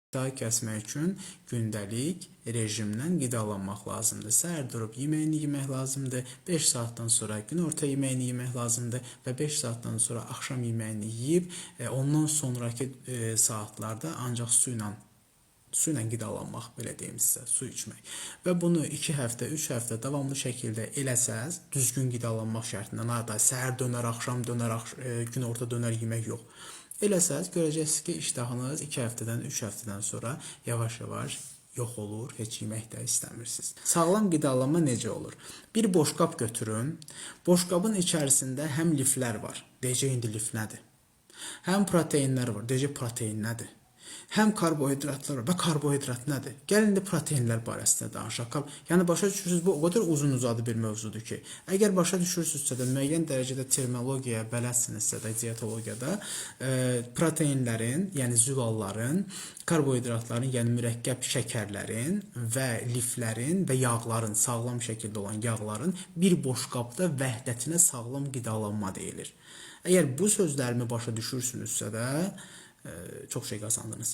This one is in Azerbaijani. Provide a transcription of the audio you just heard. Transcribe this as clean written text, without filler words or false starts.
İştahı kəsmək üçün gündəlik rejimlə qidalanmaq lazımdır. Səhər durub yeməyini yemək lazımdır. 5 saatdan sonra günorta yeməyini yemək lazımdır və 5 saatdan sonra axşam yeməyini yeyib, ondan sonrakı saatlarda ancaq su ilə qidalanmaq, belə deyim sizə, su içmək. Və bunu 2 həftə, 3 həftə davamlı şəkildə eləsəz, düzgün qidalanmaq şərtində, harda səhər dönər, axşam dönər, günorta dönər yemək yox. Eləsəz görəcəksiniz ki, iştahınız 2 həftədən, 3 həftədən sonra yavaş-yavaş yox olur, heç yemək də istəmirsiniz. Sağlam qidalanma necə olur? Bir boşqab götürün. Boşqabın içərisində həm liflər var. Deyəcək indi lif nədir? Həm proteinlər var. Deyəcək protein nədir? Həm karbohidratlar var. Və karbohidrat nədir? Gəlin indi proteinlər barəsində danışaq. Yəni başa düşürsüz, bu o qədər uzun-uzadı bir mövzudur ki, əgər başa düşürsünüzsə də, müəyyən dərəcədə terminologiyaya bələdsinizsə də dietologiyada, proteinlərin, yəni zülalların, karbohidratların, yəni mürəkkəb şəkərlərin və liflərin və yağların, sağlam şəkildə olan yağların bir boşqabda vəhdətinə sağlam qidalanma deyilir. Əgər bu sözlərimi başa düşürsünüzsə də, çox şey qazandınız.